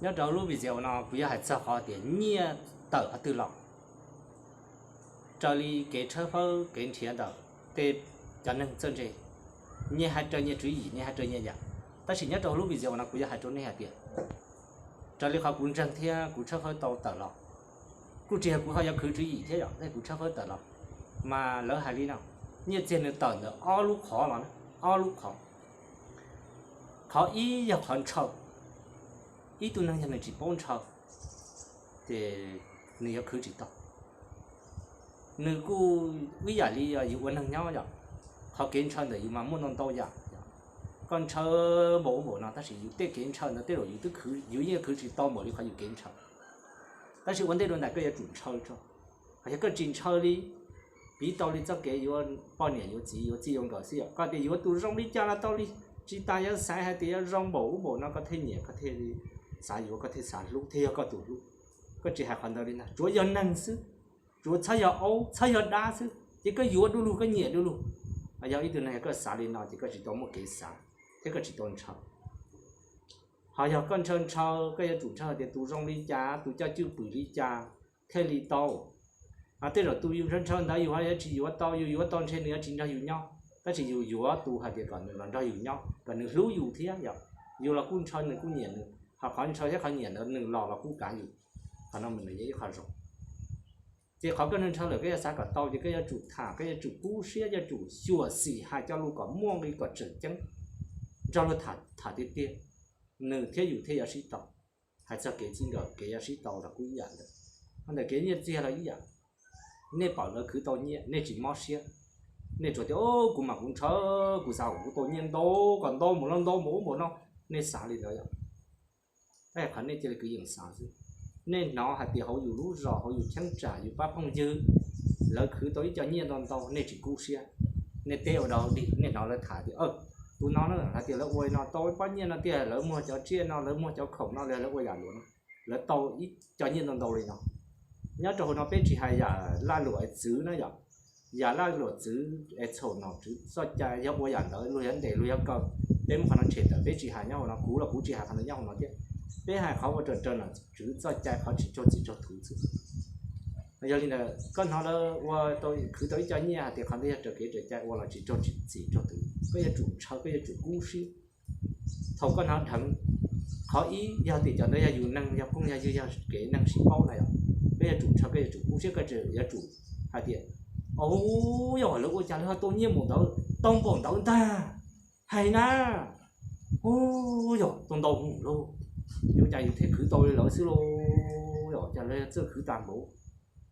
Nyob rau lub video no kuv yuav hais txog qhov tias nyiaj tawm qhov twg los, raws li kev tshawb fawb kev nrhiav ntawm tej cov neeg txawj ntse, nyias hais raws nyias tswv yim, nyias hais raws nyias yam. Tab sis nyob rau lub video no kuv yuav hais rau nej hais tias, raws li qhov kuv ntseeg thiab kuv tshawb fawb tau tawm los, kuj tsis yog kuv ho yuav khwv tswv yim thiab yom, tej kuv tshawb fawb tawm los, mas lawv hais li no, nyiaj txiag nws tawm ntawm ob lub qhov los, ob lub qhov. Qhov ib yog qhov ntshaw, ib tug neeg yog nws tsis paub ntshaw, ces nws yuav khwv tsis tau. Nws kuj ib yam li yus ua neeg nyob yom, qhov kev ntshaw ntawm yus mas muaj ntau ntau yam. Koj ntshaw npaum ub npaum no tab sis yus tej kev ntshaw ntawd tej zaum yus twb khwv, yus yeej khwv tsis tau npaum li qhov yus kev ntshaw. Tab sis ua ntej dua ntais koj yuav tsum ntshaw tso. Ho yog koj tsis ntshaw li, piv tau li txoj kev yuav poj niam yuav txiv yuav txij yuav nkawm xwb yom, koj tias yuav tus zoo li cas los tau li, tsis tas yuav xaiv hais tias yuav zoo npaum ub npaum no koj thiaj nyiam, koj thiaj li xav yuav, koj thiaj xav hlub thiaj yog koj tus hlub. Koj tsis hais qhov ntawd li ntag, tsuav yog neeg xwb, tsuav txhob yog aub txhob yog dab xwb ces koj yuav du lug koj nyiam du lug. Yog ib tug neeg koj xav li no ces koj tsis tau muaj kev xav thiab koj tsis tau ntshaw. Ho yog koj ntshaw ntshaw koj yuav tsum ntshaw tias tus zoo li cas tus coj cwj pwm li cas thiaj li tau. Tej zaum tus yus ntshaw ntshaw ntawd yus ho yuav tsis yuav tau, yus yuav tau ntshe nws yuav tsis nrog yus nyob, tab sis yus yuav tus hais tias kom nws los nrog yus nyob kom nws hlub yus thiab yom. Yus los kuj ntshaw nws kuj nyiam nws, ho qhov ntshaw thiab qhov nyiam ntawd nws los los kuj kav yus. Qhov no mas nws yog ib qho zoo. Ces qhov koj ntshaw lawm koj yuav xav kom tau ces koj yuav tsum tham, koj yuav tsum kub siab, yuav tsum xyuam xim hais cov lus kom muaj nqi kom tseem ceeb, nrog luag tham tiag tiag, nws thiab yus thiaj yuav sib tau. Hais txog kev txij nkawm kev yuav sib tau los kuj ib yam ntawd, ntawm kev nyiaj txiag los ib yam. Nej pom lawv khwv tau nyiaj nej tsis mob siab, nej tsuas tias kuv mas kuv ntshaw, kuv xav kom kuv tau nyiaj ntau kom ntau mus no ntau mus ub mus no, nej xav li ntawd yom. Tab sis qhov nej cia li kwv yees xav xwb. Nej hnov hais tias hauv yus lub zos hauv yus cheeb tsam yus pab phooj ywg lawv khwv tau ib co nyiaj ntau ntau nej tsis kub siab, nej teb ua dog dig, nej hnov lawv tham tias tus no na hais tias lawv ua li no tau ib pob nyiaj no tiag, lawv muag cov tsiaj no, lawv muag cov khoom no, lawv ua yam luam no, lawv tau ib co nyiaj ntau ntau li no. Nyob rau hauv no peb tsis hais yam laj luam txwv na yom, yam laj luam txwv es txhaum nom tswv txoj cai yog ua yam ntawd luag yuav ntes luag yuav kaw, peb muab qhov no tshem tawm peb tsis hais nyob hauv no, kuv los kuv tsis hais qhov ntawd nyob hauv no thiab. Peb hais qhov ua raws raws nom tswv txoj cai qhov tsis raug txim raug thuv xwb. Yog li ntawd koj hnov lawv ua tau khwv tau ib co nyiaj hais tias qhov ntawd yog raws kev raws cai ua los tsis raug txim raug thuv, koj yuav tsum ntshaw koj yuav tsum kub siab. Thaum koj hnov dheev, qhov ib yog tias cov ntawd yog yus neeg yog phooj yog ywg yog kev neeg sib paub na yom, koj yuav tsum ntshaw koj yuav tsum kub siab koj yuav tsum hais tias, o, yog lawv ua cas lawv ho tau nyiaj npaum ntawd tau npaum ntawd ntag, hais na, o, yog tau ntau mus lauj, yuav cas yus thiaj khwv tau li lawv xwb lauj, yog cas lawv txawj khwv tag npaum,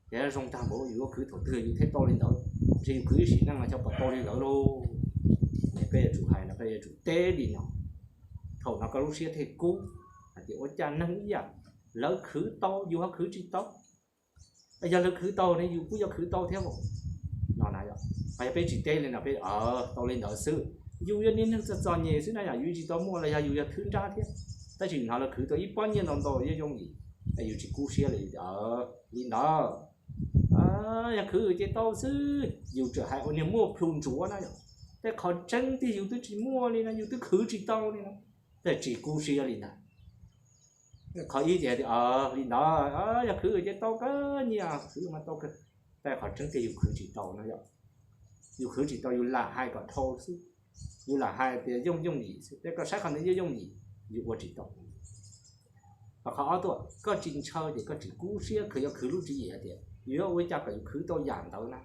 ces zoo tag npaum yus yuav khwv thaum twg yus thiaj tau li ntawd, ntshe yus khwv ib sim neej los xyov puas tau li lawv lauj. Koj yuav tsum hais no koj yuav tsum teb li no, thaum no koj lub siab thiaj kub hais tias ua cas neeg ib yam lawv khwv tau yus ho khwv tsis tau, yog lawv khwv tau ne yus kuj yuav khwv tau thiab no na yom. Yog peb tsis teb li no peb tau li ntawd xwb, yus yog niag neeg txom txom nyem xwb na yom, yus tsis tau muaj los yog yus yog thwb nrab thiab, tab sis hnov lawv khwv tau ib pob nyiaj ntau ntau yooj yooj yim, yus tsis kub siab li, li ntawd, yog khwv ces tau xwb, yus tseem hais ua niag muaj plhu ntsuav na yom. Tej qhov tseeb tiag yus twb tsis muaj li no yus twb khwv tsis tau li no, tej tsis kub siab li ntag. Qhov ib ces tias li ntawd, yog khwv ces tau kawg, nyiaj khwv mas tau kawg, tab sis qhov tseeb tiag yus khwv tsis tau no yom. Yus khwv tsis tau yus lam hais kom dhau xwb, yus lam hais tias yooj yooj yim xwb, tej koj saib qhov ntawd yooj yooj yim, yus ua tsis tau. Ho qhov ob tuaj koj tsis ntshaw ces koj tsis kub siab, khwv yuav khwv lub tswv yim hais tias yus yuav ua li cas kom yus khwv tau yam ntawd na,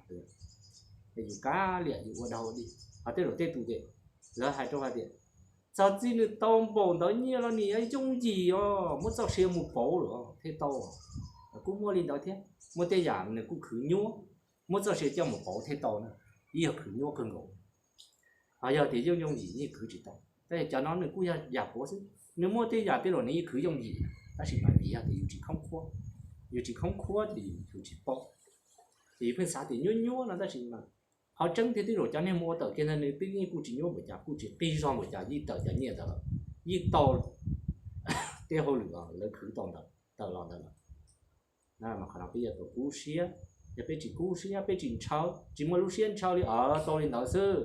es yus kav liam yus ua dog dig. Ho tej zaum tej tus ces lawv hais rau hais tias txog txij nws tau npaum ntawd nyiaj los nws yuav yooj yim os, muab txoj sia mus pauv lawm thiaj tau. Kuj muaj li ntawd thiab, muaj tej yam nws kuj khwv nyuaj, muab txoj sia coj mus pauv thiaj tau na, ib yog khwv nyuaj kawg nkaus. Ho yog tias yooj yooj yim yeej khwv tsis tau, tab sis cov no nws kuj yog yam puav xwb, nws muaj tej yam tej zaum nws yeej khwv yooj yim, tab sis mas vim yog tias yus tsis khoob khuab, yus tsis khoob khuab ces yus tsis paub. Ces yus pheej xav tias nyuaj nyuaj no tab sis mas qhov tseeb tiag tej zaum cov neeg mus ua tawm kiag ntawd nws twb yeej kuj tsis nyuaj npaum cas, kuj tsis qij zog npaum cas yeej tawm cov nyiaj ntawd lawm, yeej tau tej hauj lwm lawv khwv tau ntawd tawm los ntawd lawm. Mas qhov no peb yuav tau kub siab, yog peb tsis kub siab peb tsis ntshaw, tsis muaj lub siab ntshaw li, tau li ntawd xwb,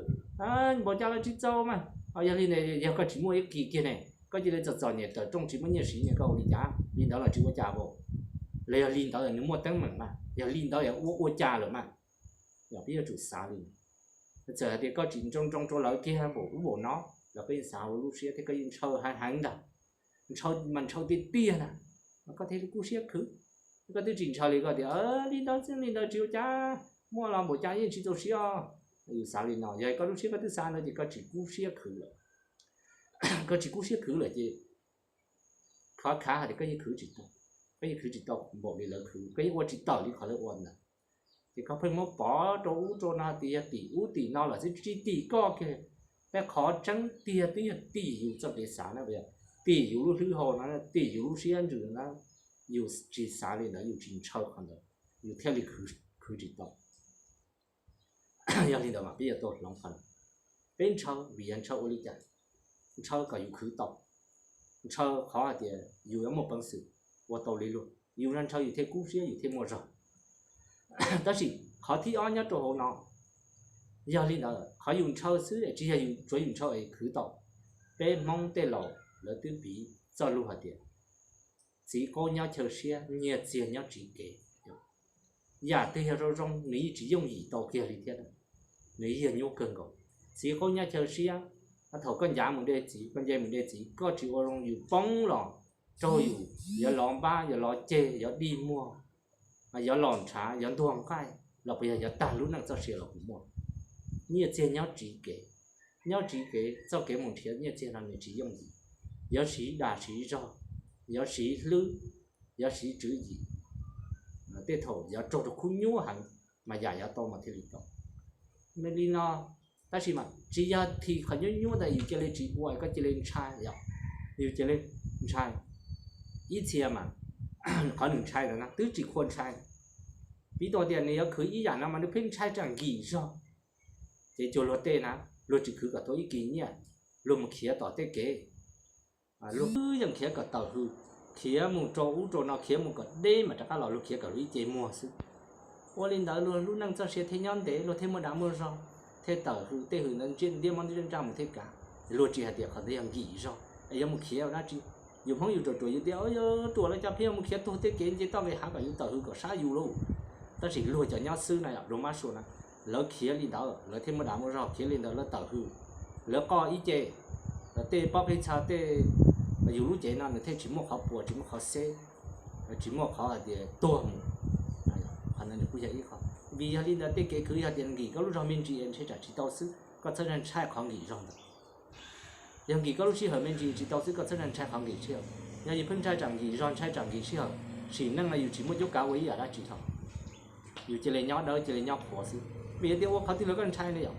npaum cas los tsis txaus mas. Yog li ntawd yog koj tsis muaj ib qis kiag ne, Koj cia li txom txom nyem tawm rooj tsis muaj nyiaj siv ne, koj ua li cas li ntawd los tsis ua cas as? Los yog li ntawd nws muaj teeb meem mas, yog li ntawd ua ua cas lawm mas? Yog peb yuav tsum xav li, txawm hais tias koj tsis nroo nroo rau lawv kiag npaum ub npaum no los koj yeej xav ua lub siab thiab koj yeej ntshaw heev heev ntag. Ntshaw mas ntshaw tiag tiag na, mas koj thiaj li kub siab khwv. Koj twb tsis ntshaw li, koj tias li ntawd xwb li ntawd tsis ua cas, muaj los npaum cas yeej tsis txaus siab. Yus xav li no, yog koj lub siab koj twb xav ntawd ces koj tsis kub siab khwv lawm. Koj tsis kub siab khwv lawm ces kho khav hais tias koj yeej khwv tsis tau, koj yeej khwv tsis tau npaum li lawv khwv, koj yeej ua tsis tawm li qhov lawv ua ntawd. Ces koj pheej muab pov rau ub rau no tias yog tim ub tim no los xwb, tsis tim koj kiag. Tej qhov tseeb tiag twb yog tim yus txoj kev xav na, tim yus lub hlwb hau no, tim yus lub siab ntsws na. Yus tsis xav li ntawd, yus tsis ntshaw qhov ntawd, yus thiaj li khwv tsis tau. Yog li ntawd mas peb yuav tau hloov qhov no. Peb ntshaw vim yog ntshaw ua li cas? Ntshaw kom yus khwv tau, ntshaw qhov hais tias yus yuav muaj peev xwm ua tau li luag, yus ntshaw yus thiaj kub siab yus thiaj muaj zog. Tab sis qhov thib ob nyob rau hauv no, yog li ntawd qhov yus ntshaw xwb tsis yog tsuav yus ntshaw es khwv tau. Peb Hmoob tej laus lawv twb piv txoj lus hais tias txiv qaub nyob chaw siab, nyiaj txiag nyob tsiv kev. Yam twg yog zoo zoo nws yeej tsis yooj yim tau kiag li thiab, nws yeej yog nyuaj kawg nkaus. Txiv qaub nyob chaw siab, thaum koj ncav mus de txiv, koj nce mus de txiv, koj tsis ua zoo yus poob los raug yus yuav lov npab, yuav lov ceg, yuav dig muag, yuav los ntshav, yuav ntuag nqaij, los puas yog yuav tag lub neej txoj sia los kuj muaj. Nyiaj txiag nyob tsiv kev, nyob tsiv kev txoj kev mus nrhiav nyiaj txiag no nws tsis yooj yim. Yuav siv dag siv zog, yuav siv hlwb, yuav siv tswv yim. Tej thaum yuav raug rau khub nyuaj heev mas yam yuav tau mas thiaj li tau. Li no, tab sis mas tsis yog thim qhov nyuaj nyuaj ntawd yus cia li tsis ua, koj cia li ntshai yom, yus cia li ntshai. Ib txhia mas qhov nws ntshai ntawd na twb tsis khuam ntshai. Piv tau tias nws yuav khwv ib yam no mas nws pheej ntshai tsam nkim zog. Ces cuag luag tej na, luag tsis khwv kom tau ib kis nyiaj, luag mus khiav tom tej kev, luag yeej khiav kom tawm hws, khiav mus rau ub rau no, khiav mus kom deb mas rov qab los, luag khiav kom luag ib ce muag xwb. Ua li ntawd luag lub neej txoj sia thiaj nyob ntev, luag thiaj muaj dag muaj zog, thiaj tawm hws tej hws ntawd ntiab mob ntiab ntsaj mus thiaj kav. Luag tsis hais tias qhov ntawd yog nkim zog es yuav mus khiav dab tsi. Yus Hmoob yus ruam ruam yus tias yuav ruam los cas pheej yuav mus khiav tuag tej kev nce toj nqis hav kom yus tawm hws kom sab yus lauj. Tab sis luag cov nyob xwb na yom, luag mab sua na, lawv khiav li ntawd lawv thiaj muaj dag muaj zog, khiav li ntawd lawv tawm hws, lawv qoj ib ce, tej pob peb txha tej, yus lub cev no nws thiaj tsis muaj qhov puas, tsis muaj qhov xeb, tsis muaj qhov hais tias tuag mus. Qhov ntawd nws kuj yog ib qho. Vim yog li ntawd tej kev khwv yog tias nkim koj lub zog me ntsis es ntshe tsam tsis tau xwb, koj txhob ntshai qhov nkim zog ntawd. Yog nkim koj lub sij hawm me ntsis tsis tau xwb, koj txhob ntshai qhov nkim sij hawm. Yog yus pheej ntshai tsam nkim zog, ntshai tsam nkim sij hawm, sim neej no yus tsis muaj cuab kav ua ib yam dab tsi dhau, yus cia li nyob dawb cia li nyob qhuav xwb. Vim yog tias ua qhov twg los koj ntshai ne yom,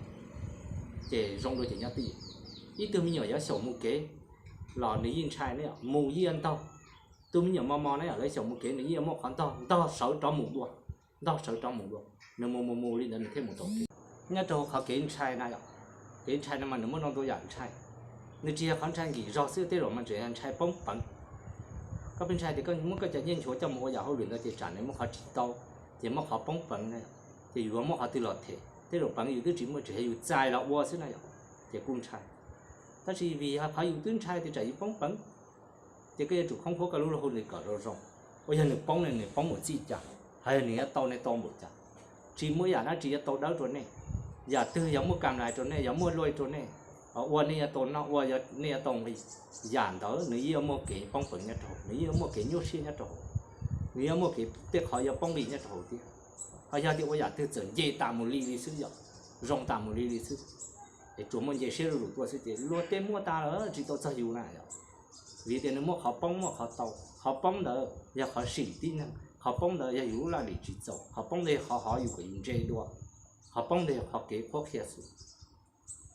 ces zoo dua ces nyob twj ywm. Ib tug me nyuam yuav xyaum mus kev los nws yeej ntshai ne yom, mus yeej ntaug. Tus me nyuam mos mos na yom, lawv xyaum mus kev nws yeej muaj qhov ntog, ntog sawv rov mus dua, ntog sawv rov mus dua, nws mus mus mus li ntawd nws thiaj mus tau kev. Nyob rau qhov kev ntshai na yom, kev ntshai no mas nws muaj ntau ntau yam ntshai. Nws tsis yog qhov ntshai nkim zog xwb, tej zaum mas tseem yog ntshai poob peev. Koj pheej ntshai tias koj muab koj cov nyiaj nchuav coj mus ua yam hauj lwm ntawd ces tsam nws muaj qhov tsis tau, ces muaj qhov poob peev na, ces yus yuav muab qhov twg los them. Tej zaum peev yus twb tsis muaj, tsis yog yus txais los ua xwb na yom, ces kuj ntshai. Tab sis vim qhov yus twb ntshai tias tsam yus poob peev, ces koj yuav tsum khoob khuab koj lub lauj hauj lwm kom zoo zoo. Ua yog nws poob ne nws poob mus txij cas, hos yog nws yuav tau ne tau npaum cas. Tsis muaj yam dab tsi yuav tau dawb rau nej. Yam twg yog muaj kam lais rau nej, yog muaj luaj rau nej, ua nej yuav tau noj, ua nej yuav tau nqi, yam ntawd nws yeej yuav muaj kev poob peev nyob rau hauv, nws yeej yuav muaj kev nyuaj siab nyob rau hauv, nws yeej muaj kev tej qhov yuav poob nqis nyob rau hauv thiab. Hos yog tias ua yam twg txawm nce tas mus li li xwb yom, zoo tas mus li li xwb, es tsuas muaj nce siab zuj zus tuaj xwb ces luag tej muaj tas lawm tsis tau txog yus na yom. Vim tias nws muaj qhov poob muaj qhov tau, qhov poob ntawd yog qhov sim tib neeg, qhov poob ntawd yog yus lub laj lim tsis txaus, qhov poob ntawd yog qhov hov yus kom yus ntse dua, qhov poob ntawd yog qhov kev qhuab qhia xwb.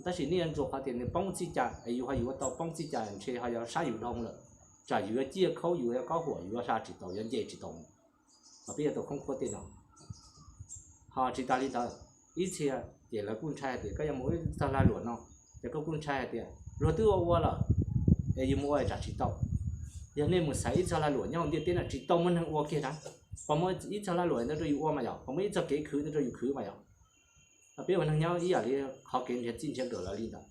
Tab sis nej yuav ntsuas qhov tias nws poob txij cas es yus ho yuav tau poob txij cas, ntshe ho yuav sab yus dhau lawm, tsam yus yuav ciaj khaub, yus yuav kob huam, yus yuav hla tsis tau, yuav nce tsis tau mus. Mas peb yuav tau khoob khuab tej no. Ho tsis tas li ntawd, ib txhia ces lawv kuj ntshai hais tias koj yuav mus ib txog lag luam no, ces koj kuj ntshai hais tias luag twb ua ua lawm es yus mus ua tsam tsis tau. Yog nej mus xaiv ib txog lag luam nyob hauv ntiaj teb no tsis tau muaj neeg ua kiag na, pom muaj ib txog lag luam ntawd rau yus ua mas yom, pom muaj ib txog kev khwv ntawd rau yus khwv mas yom. Peb ua neeg nyob ib yam li qhov kev nrhiav txij nrhiav nkawm los li ntawd.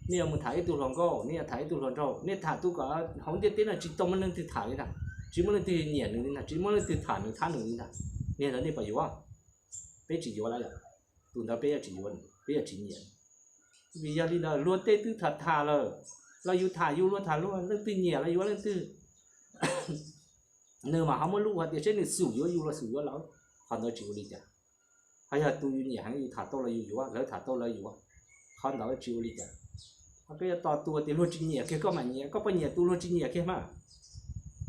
Nej yuav mus tham ib tug hluas nkauj, nej yuav tham ib tug hluas nraug, nej tham tub kom hauv ntiaj teb no tsis tau muaj leej twg tham li ntag, tsis muaj leej twg nyiam nws li ntag, tsis muaj leej twg tham nws thab nws li ntag. Niag ntawd nej puas yuav? Peb tsis yuav lawm yom. Tus ntawd peb yuav tsis yuav, peb yuav tsis nyiam. Vim yog li ntawd luag tej twb tham tham lawm, los yus tham yus, luag tham luag, leej twg nyiam los yuav leej twg. Nws mas ho muaj lub hais tias seb nws xum yuav yus los xum yuav lawv, qhov ntawd tsis ua li cas. Ho yog tus yus nyiam heev yus tham tau los yus yuav, lawv tham tau lawv yuav, qhov ntawd tsis ua li cas. Ho koj yuav tos tus tias luag tsis nyiam kiag koj mam nyiam, koj puas nyiam tus luag tsis nyiam kiag mas?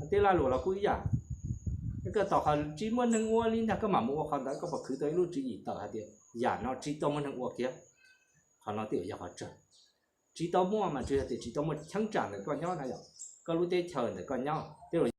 Tej laj luam los kuj ib yam, koj tos qhov tsis muaj neeg ua li ntag koj mam mus ua qhov ntawd, koj puas khwv tau ib lub tswv yim tawm hais tias yam no tsis tau muaj neeg ua kiag? Qhov no twb yog qhov tsawg. Tsis tau muaj mas tsuas yog tias tsis tau muaj cheeb tsam ntawm koj nyob na yom, koj lub teb chaws ntawm koj nyob tej